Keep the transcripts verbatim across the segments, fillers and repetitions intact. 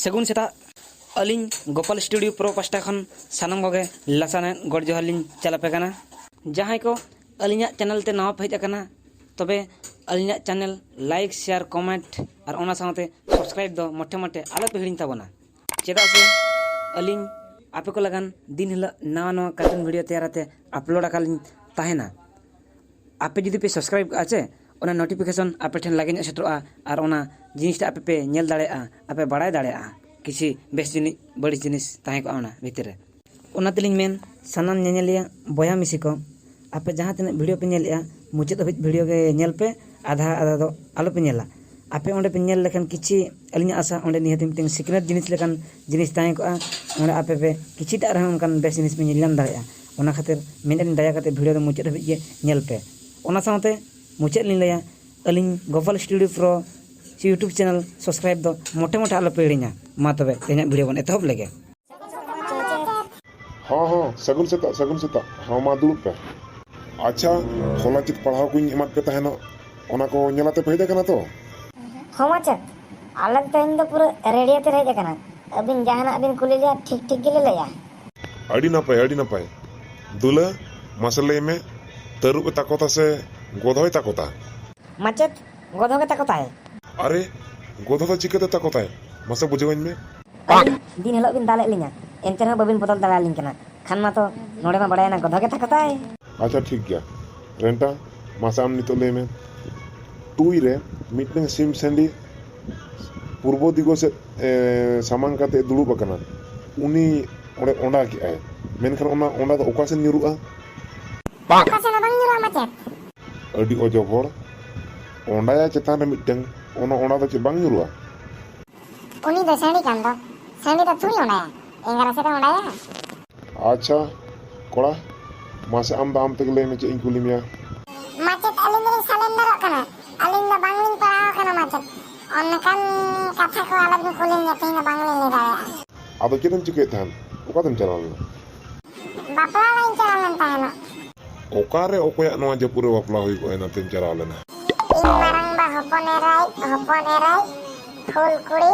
ᱥᱟᱹᱜᱩᱱ ᱥᱮᱛᱟᱜ᱾ ᱟᱹᱞᱤᱧ ᱜᱳᱯᱟᱞ ᱥᱴᱩᱰᱤᱭᱳ ᱯᱨᱳ ᱯᱟᱥᱴᱟ ᱠᱷᱚᱱ ᱥᱟᱱᱟᱢ ᱠᱚᱜᱮ ᱞᱟᱥᱟᱱᱟᱜ ᱜᱚᱰ ᱡᱚᱦᱟᱨ ᱞᱤᱧ ᱪᱟᱞ ᱟᱯᱮ ᱠᱟᱱᱟ᱾ ᱡᱟᱦᱟᱸᱭ ᱠᱚ ᱟᱹᱞᱤᱧᱟᱜ ᱪᱮᱱᱮᱞ ᱛᱮ ᱱᱟᱣᱟ ᱯᱮ ᱦᱮᱡ ᱟᱠᱟᱱᱟ, ᱛᱚᱵᱮ ᱟᱹᱞᱤᱧᱟᱜ ᱪᱮᱱᱮᱞ ᱞᱟᱭᱤᱠ, ᱥᱮᱭᱟᱨ, ᱠᱚᱢᱮᱱᱴ ᱟᱨ ᱚᱱᱟ ᱥᱟᱶᱛᱮ ᱥᱟᱵᱥᱠᱨᱟᱭᱤᱵ ᱫᱚ ᱢᱚᱴᱷᱮ ᱢᱚᱴᱷᱮ ᱟᱞᱚ ᱯᱮ ᱦᱤᱲᱤᱧ ᱛᱟᱵᱚᱱᱟ᱾ ᱪᱮᱫᱟᱜ ᱥᱮ ᱟᱹᱞᱤᱧ ᱟᱯᱮ ᱠᱚ ᱞᱟᱜᱟᱱ ᱫᱤᱱ ᱦᱤᱞᱳᱜ ᱱᱟᱣᱟ ᱱᱟᱣᱟ ᱠᱟᱨᱴᱩᱱ ᱵᱷᱤᱰᱤᱭᱳ ᱛᱮᱭᱟᱨ ᱟᱛᱮ ᱟᱯᱞᱳᱰ ᱟᱠᱟᱫ ᱞᱤᱧ ᱛᱟᱦᱮᱱᱟ᱾ ᱟᱯᱮ ᱡᱩᱫᱤ ᱯᱮ ᱥᱟᱵᱥᱠᱨᱟᱭᱤᱵ ᱠᱟᱜᱼᱟ ᱪᱮ, ᱚᱱᱟ ᱱᱳᱴᱤᱯᱷᱤᱠᱮᱥᱚᱱ ᱟᱯᱮ ᱴᱷᱮᱱ ᱞᱟᱜᱮ ᱧᱚᱜ ᱥᱮᱴᱮᱨᱚᱜᱼᱟ ᱟᱨ ᱚᱱᱟ ᱡᱤᱱᱤᱥᱴᱟ ᱟᱯᱮ ᱯᱮ ᱧᱮᱞ ᱫᱟᱲᱮᱭᱟᱜᱼᱟ, ᱟᱯᱮ ᱵᱟᱲᱟᱭ ᱫᱟᱲᱮᱭᱟᱜᱼᱟ ᱠᱤᱪᱷᱤ ᱵᱮᱥ ᱡᱤᱱᱤᱥ ᱵᱟᱹᱲᱤᱡ ᱡᱤᱱᱤᱥ ᱛᱟᱦᱮᱸ ᱠᱚᱜᱼᱟ ᱚᱱᱟ ᱵᱷᱤᱛᱤᱨ ᱨᱮ᱾ ᱚᱱᱟ ᱛᱮᱞᱤᱧ ᱢᱮᱱ, ᱥᱟᱱᱟᱢ ᱧᱮᱧᱮᱞᱤᱭᱟᱹ ᱵᱚᱭᱦᱟ ᱢᱤᱥᱤ ᱠᱚ, ᱟᱯᱮ ᱡᱟᱦᱟᱸ ᱛᱤᱱᱟᱹᱜ ᱵᱷᱤᱰᱤᱭᱳ ᱯᱮ ᱧᱮᱞᱮᱜᱼᱟ, ᱢᱩᱪᱟᱹᱫ ᱦᱟᱹᱵᱤᱡ ᱵᱷᱤᱰᱤᱭᱳ ᱜᱮ ᱧᱮᱞ ᱯᱮ, ᱟᱫᱷᱟ ᱟᱫᱷᱟ ᱫᱚ ᱟᱞᱚ ᱯᱮ ᱧᱮᱞᱟ᱾ ᱟᱯᱮ ᱚᱸᱰᱮ ᱯᱮ ᱧᱮᱞ ᱞᱮᱠᱷᱟᱱ ᱠᱤᱪᱷᱤ ᱟᱹᱞᱤᱧᱟᱜ ᱟᱥᱟ ᱚᱸᱰᱮ ᱱᱤᱦᱟᱹᱛ ᱢᱤᱫᱴᱮᱱ ᱥᱤᱠᱷᱱᱟᱹᱛ ᱡᱤᱱᱤᱥ ᱞᱮᱠᱟᱱ ᱡᱤᱱᱤᱥ ᱛᱟᱦᱮᱸ ᱠᱚᱜᱼᱟ᱾ ᱚᱸᱰᱮ ᱟᱯᱮ ᱯᱮ ᱠᱤᱪᱷᱤᱴᱟᱜ ᱨᱮᱦᱚᱸ ᱚᱱᱠᱟᱱ ᱵᱮᱥ ᱡᱤᱱᱤᱥ ᱯᱮ ᱧᱮᱞ ᱧᱟᱢ ᱫᱟᱲᱮᱭᱟᱜᱼᱟ᱾ ᱚᱱᱟ ᱠᱷᱟᱹᱛᱤᱨ ᱢᱮᱱᱮᱫ ᱫᱟᱭᱟ ᱠᱟᱛᱮ ᱵᱷᱤᱰᱤᱭᱳ ᱫᱚ ᱢᱩᱪᱟᱹᱫ ᱦᱟᱹᱵᱤᱡ ᱜᱮ ᱧᱮᱞ ᱯᱮ᱾ ᱚᱱᱟ ᱥᱟᱶᱛᱮ ᱢᱩᱪᱟᱹᱫ ᱞᱤᱧ ᱞᱟᱹᱭᱟ, ᱟᱹᱞᱤᱧ ᱜᱳᱯᱟᱞ ᱥᱴᱩᱰᱤᱭᱳ ᱯᱨᱳ ᱤᱭᱩᱴᱩᱵᱽ ᱪᱮᱱᱮᱞ ᱥᱟᱵᱥᱠᱨᱟᱭᱤᱵ ᱫᱚ ᱢᱚᱴᱷᱮ ᱢᱚᱴᱷᱮ ᱟᱞᱚ ᱯᱮ ᱦᱤᱲᱤᱧᱟ᱾ ᱢᱟ ᱛᱚᱵᱮ ᱛᱮᱦᱮᱧᱟᱜ ᱵᱷᱤᱰᱤᱭᱳ ᱵᱚᱱ ᱮᱛᱚᱦᱚᱵ ᱞᱮᱜᱮ᱾ ᱦᱚᱸ ᱦᱚᱸ, ᱥᱟᱹᱜᱩᱱ ᱥᱮᱛᱟᱜ, ᱥᱟᱹᱜᱩᱱ ᱥᱮᱛᱟᱜ᱾ ᱦᱚᱸ, ᱢᱟ ᱫᱩᱲᱩᱵ ᱯᱮ᱾ ᱟᱪᱪᱷᱟ, ᱦᱚᱞᱟ ᱪᱮᱫ ᱯᱟᱲᱦᱟᱣ ᱠᱚᱧ ᱮᱢᱟᱫ ᱯᱮ ᱛᱟᱦᱮᱱᱚᱜ, ᱚᱱᱟ ᱠᱚ ᱧᱮᱞ ᱟᱛᱮ ᱯᱮ ᱦᱮᱡ ᱟᱠᱟᱱᱟ ᱛᱚ? ᱦᱚᱸ ᱢᱟᱪᱮᱫ, ᱟᱞᱮ ᱫᱚ ᱛᱮᱦᱮᱧ ᱫᱚ ᱯᱩᱨᱟᱹ ᱨᱮᱰᱤ ᱟᱛᱮ ᱞᱮ ᱦᱮᱡ ᱟᱠᱟᱱᱟ᱾ ᱟᱹᱵᱤᱱ ᱡᱟᱦᱟᱱᱟᱜ ᱵᱤᱱ ᱠᱩᱞᱤ ᱞᱮᱭᱟ, ᱴᱷᱤᱠ ᱴᱷᱤᱠ ᱜᱮᱞᱮ ᱞᱟᱹᱭᱟ᱾ ᱟᱹᱰᱤ ᱱᱟᱯᱟᱭ, ᱟᱹᱰᱤ ᱱᱟᱯᱟᱭ᱾ ᱫᱩᱞᱟᱹ, ᱢᱟᱥᱮ ᱞᱟᱹᱭ ᱢᱮ, ᱛᱟᱹᱨᱩᱵ ᱮ ᱛᱟᱠᱚᱛᱟ ᱥᱮ ᱜᱚᱫᱷᱚᱭ ᱛᱟᱠᱚᱛᱟ? ᱢᱟᱪᱮᱫ, ᱜᱚᱫᱷᱚ ᱜᱮ ᱛᱟᱠᱚᱛᱟᱭ᱾ ᱟᱨᱮ, ᱜᱚᱫᱷᱚ ᱫᱚ ᱪᱤᱠᱟᱹᱛᱮ ᱛᱟᱠᱚᱛᱟᱭ? ᱢᱟᱥᱮ ᱵᱩᱡᱷᱟᱹᱣᱟᱹᱧ ᱢᱮ᱾ ᱟᱹᱞᱤᱧ ᱫᱤᱱ ᱦᱤᱞᱳᱜ ᱵᱤᱱ ᱫᱟᱞᱮᱫ ᱞᱤᱧᱟ, ᱮᱱᱛᱮ ᱨᱮᱦᱚᱸ ᱵᱟᱹᱵᱤᱱ ᱵᱚᱫᱚᱞ ᱫᱟᱲᱮᱭᱟᱞᱤᱧ ᱠᱟᱱᱟ᱾ ᱠᱷᱟᱱ ᱢᱟᱛᱚ ᱱᱚᱰᱮ ᱢᱟ ᱵᱟᱲᱟᱭᱮᱱᱟ ᱜᱚᱫᱷᱚ ᱜᱮ ᱛᱟᱠᱚᱛᱟᱭ᱾ ᱟᱪᱪᱷᱟ, ᱴᱷᱤᱠ ᱜᱮᱭᱟ᱾ ᱨᱮᱱᱴᱟ, ᱢᱟᱥᱮ ᱟᱢ ᱱᱤᱛᱚᱜ ᱞᱟᱹᱭ ᱢᱮ᱾ ᱴᱩᱭ ᱨᱮ ᱢᱤᱫᱴᱟᱝ ᱥᱤᱢ ᱥᱟᱺᱰᱤ ᱯᱩᱨᱵᱚ ᱫᱤᱜᱚ ᱥᱮᱫ, ᱮ, ᱥᱟᱢᱟᱝ ᱠᱟᱛᱮ ᱫᱩᱲᱩᱵ ᱟᱠᱟᱱᱟ᱾ ᱩᱱᱤ ᱚᱸᱰᱮ ᱚᱸᱰᱟ ᱠᱮᱜᱼᱟᱭ᱾ ᱢᱮᱱᱠᱷᱟᱱ ᱚᱱᱟ ᱚᱸᱰᱟ ᱫᱚ ᱚᱠᱟ ᱥᱮᱫ ᱧᱩᱨᱩᱜᱼᱟ? ᱚᱠᱟ ᱥᱮᱫ ᱦᱚᱸ ᱵᱟᱝ ᱧᱩᱨᱩᱜᱼᱟ, ᱢᱟᱪᱮᱫ᱾ ᱟᱹᱰᱤ ᱚᱡᱚᱵ ᱦᱚᱲ᱾ ᱚᱸᱰᱟᱭᱟ ᱪᱮᱛᱟᱱ ᱨᱮ ᱢᱤᱫᱴᱟᱝ, ᱚᱱᱟ ᱚᱸᱰᱟ ᱫᱚ ᱪᱮᱫ ᱵᱟᱝ ᱧᱩᱨᱩᱜᱼᱟ? ᱩᱱᱤ ᱫᱚ ᱥᱟᱺᱰᱤ ᱠᱟᱱ ᱫᱚ᱾ ᱥᱟᱺᱰᱤ ᱫᱚ ᱛᱷᱩᱲᱤ ᱚᱸᱰᱟᱭᱟ, ᱮᱸᱜᱟ ᱨᱟᱥᱮ ᱛᱮ ᱚᱸᱰᱟᱭᱟ᱾ ᱟᱪᱪᱷᱟ ᱠᱚᱲᱟ, ᱢᱟᱥᱮ ᱟᱢ ᱫᱚ ᱟᱢ ᱛᱮᱜᱮ ᱞᱟᱹᱭ ᱢᱮ, ᱪᱮᱫ ᱤᱧ ᱠᱩᱞᱤ ᱢᱮᱭᱟ? ᱢᱟᱪᱮᱫ, ᱟᱹᱞᱤᱧ ᱫᱚᱞᱤᱧ ᱥᱟᱞᱮᱱᱰᱟᱨᱚᱜ ᱠᱟᱱᱟ᱾ ᱟᱹᱞᱤᱧ ᱫᱚ ᱵᱟᱝᱞᱤᱧ ᱯᱟᱲᱦᱟᱣ ᱟᱠᱟᱱᱟ ᱢᱟᱪᱮᱫ᱾ ᱚᱱᱠᱟᱱ ᱠᱟᱛᱷᱟ ᱠᱚ ᱟᱞᱚᱵᱤᱱ ᱠᱩᱞᱤ ᱞᱤᱧᱟ, ᱛᱮᱦᱮᱧ ᱫᱚ ᱵᱟᱝᱞᱤᱧ ᱞᱟᱹᱭ ᱫᱟᱲᱮᱭᱟᱜᱼᱟ᱾ ᱟᱫᱚ ᱪᱮᱫ ᱮᱢ ᱪᱤᱠᱟᱹᱭᱮᱫ ᱛᱟᱦᱮᱱ? ᱚᱠᱟᱛᱮᱢ ᱪᱟᱞᱟᱣ ᱞᱮᱱᱟ? ᱵᱟᱯᱞᱟ ᱚᱲᱟᱜ ᱤᱧ ᱪᱟᱞᱟᱣ ᱞᱮᱱ ᱛᱟᱦᱮᱱᱚᱜ᱾ ᱚᱠᱟᱨᱮ ᱚᱠᱚᱭᱟᱜ ᱱᱚᱣᱟ ᱡᱟᱹᱯᱩᱫ ᱨᱮ ᱵᱟᱯᱞᱟ ᱦᱩᱭ ᱠᱚᱜᱼᱟ, ᱚᱱᱟᱛᱮᱢ ᱪᱟᱞᱟᱣ ᱞᱮᱱᱟ? ᱤᱧ ᱢᱟᱨᱟᱝᱵᱟ ᱦᱚᱯᱚᱱ ᱮᱨᱟᱭ, ᱦᱚᱯᱚᱱ ᱮᱨᱟᱭ, ᱯᱷᱩᱞ ᱠᱩᱲᱤ,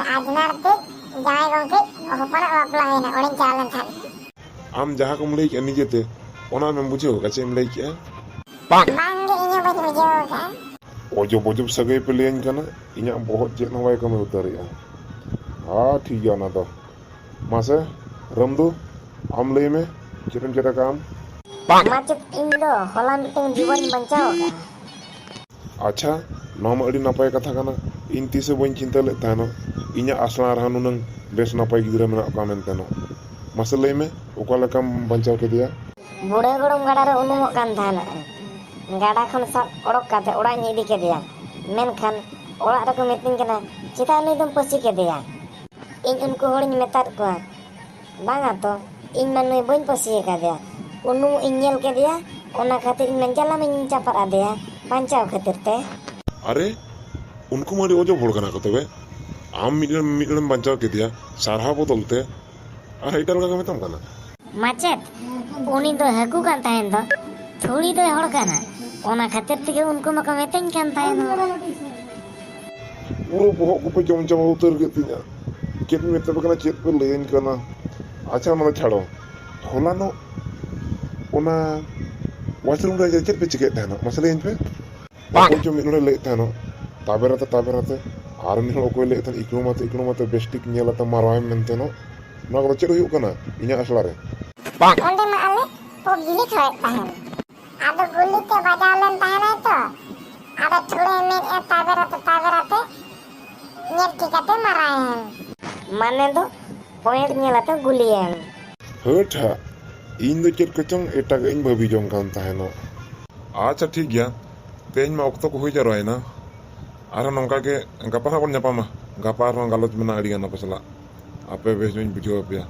ᱟᱡᱷᱱᱟᱨ ᱛᱮ ᱡᱟᱶᱟᱭ ᱜᱚᱢᱠᱮ ᱦᱚᱯᱚᱱᱟᱜ ᱵᱟᱯᱞᱟ ᱦᱩᱭᱱᱟ, ᱚᱸᱰᱮᱧ ᱪᱟᱞᱟᱣ ᱞᱮᱱ ᱛᱟᱦᱮᱸᱫ᱾ ᱟᱢ ᱡᱟᱦᱟᱸ ᱠᱚᱢ ᱞᱟᱹᱭ ᱠᱮᱜᱼᱟ ᱱᱤᱡᱮᱛᱮ, ᱚᱱᱟ ᱟᱢᱮᱢ ᱵᱩᱡᱷᱟᱹᱣ ᱠᱟᱜᱼᱟ? ᱪᱮᱫ ᱮᱢ ᱞᱟᱹᱭ ᱠᱮᱜᱼᱟ? ᱵᱟᱝᱜᱮ, ᱤᱧ ᱦᱚᱸ ᱵᱟᱹᱧ ᱵᱩᱡᱷᱟᱹᱣ ᱠᱟᱜᱼᱟ᱾ ᱚᱡᱚᱵ ᱚᱡᱚᱵ ᱥᱟᱹᱜᱟᱹᱭ ᱯᱮ ᱞᱟᱹᱭᱟᱹᱧ ᱠᱟᱱᱟ, ᱤᱧᱟᱹᱜ ᱵᱚᱦᱚᱜ ᱪᱮᱫ ᱦᱚᱸ ᱵᱟᱭ ᱠᱟᱹᱢᱤ ᱩᱛᱟᱹᱨᱮᱜᱼᱟ᱾ ᱦᱟ, ᱴᱷᱤᱠ ᱜᱮᱭᱟ ᱚᱱᱟ ᱫᱚ᱾ ᱢᱟᱥᱮ, ᱨᱟᱢᱫᱩ, ᱟᱢ ᱞᱟᱹᱭ ᱢᱮ, ᱪᱮᱫ ᱮᱢ ᱪᱮᱫ ᱟᱠᱟᱜᱼᱟᱢ? ᱢᱟᱪᱮᱫ, ᱤᱧ ᱫᱚ ᱦᱚᱞᱟ ᱢᱤᱫᱴᱟᱝ ᱡᱤᱵᱚᱱᱤᱧ ᱵᱟᱧᱪᱟᱣ ᱟᱠᱟᱫᱼᱟ᱾ ᱟᱪᱪᱷᱟ, ᱱᱚᱣᱟ ᱢᱟ ᱟᱹᱰᱤ ᱱᱟᱯᱟᱭ ᱠᱟᱛᱷᱟ ᱠᱟᱱᱟ᱾ ᱤᱧ ᱛᱤᱥ ᱦᱚᱸ ᱵᱟᱹᱧ ᱪᱤᱱᱛᱟᱹ ᱞᱮᱫ ᱛᱟᱦᱮᱱᱚᱜ, ᱤᱧᱟᱹᱜ ᱟᱥᱲᱟ ᱨᱮᱦᱚᱸ ᱱᱩᱱᱟᱹᱝ ᱵᱮᱥ ᱱᱟᱯᱟᱭ ᱜᱤᱫᱽᱨᱟᱹ ᱢᱮᱱᱟᱜ ᱠᱚᱣᱟ ᱢᱮᱱᱛᱮ ᱱᱚᱜ᱾ ᱢᱟᱥᱮ ᱞᱟᱹᱭ ᱢᱮ, ᱚᱠᱟ ᱞᱮᱠᱟᱢ ᱵᱟᱧᱪᱟᱣ ᱠᱮᱫᱮᱭᱟ? ᱵᱩᱲᱟᱹ ᱜᱚᱲᱚᱢ ᱜᱟᱰᱟ ᱨᱮ ᱩᱱᱩᱢᱚᱜ ᱠᱟᱱ ᱛᱟᱦᱮᱱᱚᱜ᱾ ᱜᱟᱰᱟ ᱠᱷᱚᱱ ᱥᱟᱵ ᱚᱰᱚᱠ ᱠᱟᱛᱮ ᱚᱲᱟᱜ ᱤᱧ ᱤᱫᱤ ᱠᱮᱫᱮᱭᱟ᱾ ᱢᱮᱱᱠᱷᱟᱱ ᱚᱲᱟᱜ ᱨᱮᱠᱚ ᱢᱤᱛᱟᱹᱧ ᱠᱟᱱᱟ, "ᱪᱮᱫᱟᱜ ᱱᱩᱭ ᱫᱚᱢ ᱯᱟᱹᱥᱤ ᱠᱮᱫᱮᱭᱟ?" ᱤᱧ ᱩᱱᱠᱩ ᱦᱚᱲᱤᱧ ᱢᱮᱛᱟᱫ ᱠᱚᱣᱟ, "ᱵᱟᱝᱟ ᱛᱚ, ᱤᱧ ᱢᱟ ᱱᱩᱭ ᱵᱟᱹᱧ ᱯᱟᱹᱥᱤ ᱟᱠᱟᱫᱮᱭᱟ, ᱩᱱᱩᱢᱚᱜ ᱤᱧ ᱧᱮᱞ ᱠᱮᱫᱮᱭᱟ, ᱚᱱᱟ ᱠᱷᱟᱹᱛᱤᱨ ᱤᱧ ᱢᱟ ᱡᱟᱞᱟᱢ ᱤᱧ ᱪᱟᱯᱟᱫ ᱟᱫᱮᱭᱟ ᱵᱟᱧᱪᱟᱣ ᱠᱷᱟᱹᱛᱤᱨ ᱛᱮ᱾" ᱟᱨᱮ, ᱩᱱᱠᱩ ᱢᱟ ᱟᱹᱰᱤ ᱚᱡᱚᱵ ᱦᱚᱲ ᱠᱟᱱᱟ ᱠᱚ᱾ ᱛᱚᱵᱮ ᱟᱢ ᱢᱤᱫ ᱜᱷᱟᱹᱲᱤᱡ, ᱢᱤᱫ ᱜᱷᱟᱹᱲᱤᱡ ᱮᱢ ᱵᱟᱧᱪᱟᱣ ᱠᱮᱫᱮᱭᱟ ᱥᱟᱨᱦᱟᱣ ᱵᱚᱫᱚᱞ ᱛᱮ, ᱟᱨ ᱮᱴᱟᱜ ᱞᱮᱠᱟ ᱠᱚ ᱢᱮᱛᱟᱢ ᱠᱟᱱᱟ᱾ ᱢᱟᱪᱮᱫ, ᱩᱱᱤ ᱫᱚ ᱦᱟᱹᱠᱩ ᱠᱟᱱ ᱛᱟᱦᱮᱸᱱ ᱫᱚ, ᱛᱷᱩᱲᱤ ᱫᱚᱭ ᱦᱚᱲ ᱠᱟᱱᱟ᱾ ᱚᱱᱟ ᱠᱷᱟᱹᱛᱤᱨ ᱛᱮᱜᱮ ᱩᱱᱠᱩ ᱢᱟᱠᱚ ᱢᱮᱛᱟᱹᱧ ᱠᱟᱱ ᱛᱟᱦᱮᱸᱱ᱾ ᱯᱩᱨᱟᱹ ᱵᱚᱦᱚᱜ ᱠᱚᱯᱮ ᱡᱚᱢ ᱪᱟᱵᱟ ᱩᱛᱟᱹᱨ ᱠᱮᱫ ᱛᱤᱧᱟ᱾ ᱪᱮᱫ ᱤᱧ ᱢᱮᱛᱟ ᱯᱮ ᱠᱟᱱᱟ, ᱪᱮᱫ ᱯᱮ ᱞᱟᱹᱭᱟᱹᱧ ᱠᱟᱱᱟ? ᱟᱪᱪᱷᱟ, ᱚᱱᱟ ᱫᱚ ᱪᱷᱟᱲᱚ᱾ ᱦᱚᱞᱟᱱᱚᱜ ᱚᱱᱟ washroom ᱨᱮ ᱪᱮᱫ ᱯᱮ ᱪᱤᱠᱟᱹᱭᱮᱫ ᱛᱟᱦᱮᱱᱟ? ᱢᱟᱥᱮ ᱞᱟᱹᱭᱟᱹᱧ ᱯᱮ᱾ ᱚᱠᱚᱭ ᱪᱚ ᱢᱤᱫ ᱦᱚᱲᱮ ᱞᱟᱹᱭᱮᱫ ᱛᱟᱦᱮᱱᱚᱜ, "ᱛᱟᱵᱮᱨ ᱟᱛᱮ, ᱛᱟᱵᱮᱨ ᱟᱛᱮ", ᱟᱨ ᱢᱤᱫ ᱦᱚᱲ ᱚᱠᱚᱭ ᱞᱟᱹᱭᱮᱫ ᱛᱟᱦᱮᱱ, "ᱤᱠᱲᱩᱢ ᱟᱛᱮ, ᱤᱠᱲᱩᱢ ᱟᱛᱮ ᱵᱮᱥ ᱴᱷᱤᱠ ᱧᱮᱞ ᱟᱛᱮ ᱢᱟᱨᱟᱣᱮᱢ" ᱢᱮᱱᱛᱮ ᱱᱚᱜ᱾ ᱱᱚᱣᱟ ᱠᱚᱫᱚ ᱪᱮᱫ ᱦᱩᱭᱩᱜ ᱠᱟᱱᱟ ᱤᱧᱟᱹᱜ ᱟᱥᱲᱟ ᱨᱮ? ᱚᱸᱰᱮ ᱢᱟ ᱟᱞᱮ ᱯᱚᱵᱡᱤ ᱞᱮ ᱠᱷᱮᱞᱮᱫ ᱛᱟᱦᱮᱱ᱾ ᱟᱫᱚ ᱜᱩᱞᱤ ᱛᱮ ᱵᱟᱡᱟᱣ ᱞᱮᱱ ᱛᱟᱦᱮᱱᱟᱭ ᱛᱚ᱾ ᱟᱫᱚ ᱛᱷᱩᱲᱮ ᱢᱮᱱᱮᱫᱼᱟ, "ᱛᱟᱵᱮᱨ ᱟᱛᱮ, ᱛᱟᱵᱮᱨ ᱟᱛᱮ ᱧᱮᱞ ᱴᱷᱤᱠ ᱟᱛᱮ ᱢᱟᱨᱟᱣᱮᱢ᱾" ᱢᱟᱱᱮ ᱫᱚ ᱯᱚᱭᱮᱱᱴ ᱧᱮᱞ ᱟᱛᱮ ᱜᱩᱞᱤᱭᱮᱢ᱾ ᱦᱟᱹᱴ ᱦᱟᱜ, ᱤᱧ ᱫᱚ ᱪᱮᱫ ᱠᱚᱪᱚᱝ ᱮᱴᱟᱜᱟᱜ ᱤᱧ ᱵᱷᱟᱹᱵᱤ ᱡᱚᱝ ᱠᱟᱱ ᱛᱟᱦᱮᱱᱚᱜ᱾ ᱟᱪᱪᱷᱟ, ᱴᱷᱤᱠ ᱜᱮᱭᱟ, ᱛᱮᱦᱮᱧ ᱢᱟ ᱚᱠᱛᱚ ᱠᱚ ᱦᱩᱭ ᱡᱟᱣᱨᱟᱭᱮᱱᱟ᱾ ᱟᱨᱦᱚᱸ ᱱᱚᱝᱠᱟ ᱜᱮ ᱜᱟᱯᱟ ᱦᱟᱸᱜ ᱵᱚᱱ ᱧᱟᱯᱟᱢᱟ᱾ ᱜᱟᱯᱟ ᱟᱨᱦᱚᱸ ᱜᱟᱞᱚᱪ ᱢᱮᱱᱟᱜᱼᱟ ᱟᱹᱰᱤ ᱜᱟᱱ ᱟᱯᱮ ᱥᱟᱞᱟᱜ᱾ ᱟᱯᱮ ᱵᱮᱥ ᱧᱚᱜ ᱤᱧ ᱵᱩᱡᱷᱟᱹᱣ ᱟᱯᱮᱭᱟ᱾